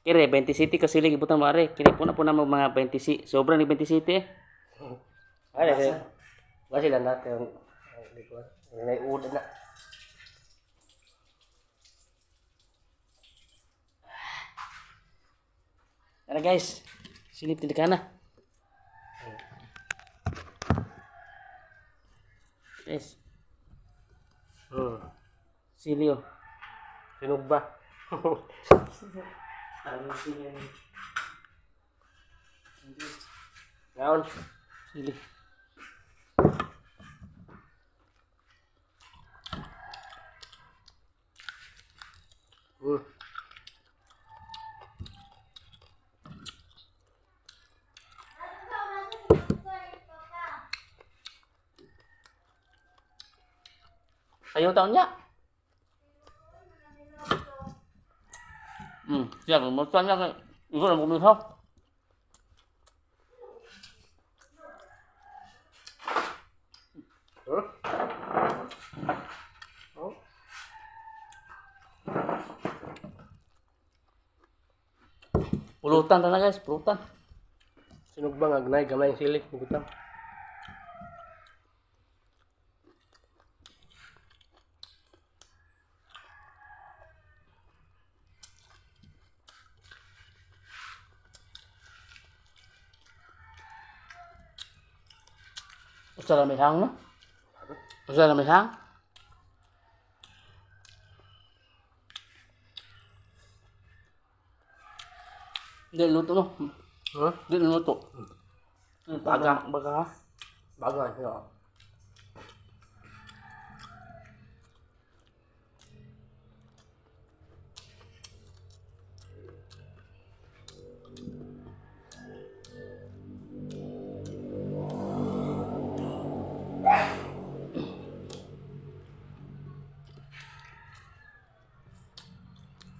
Kire 20 city ka sili gibutan mo are. Kini po na po na mga 20 si sobra ni 20 city eh. Ay, kasi ba sila natin di ko. Nay uda na. Tara guys. Silip tilikana. Guys, sili oh. Sinog ba? Ano sili? Ngaon. Sili. Ayaw taon niya. Siya, mo niya kay Ikaw na mo kumihaw. Huh? Oh. Pulutan na guys, pulutan. Sinog ba nga gnay gamay ang sili butang. Usa ra may hang no? Usa ra may hang? Di luto no? Huh? Di luto. Baga, baga ha? Bagay. Yeah.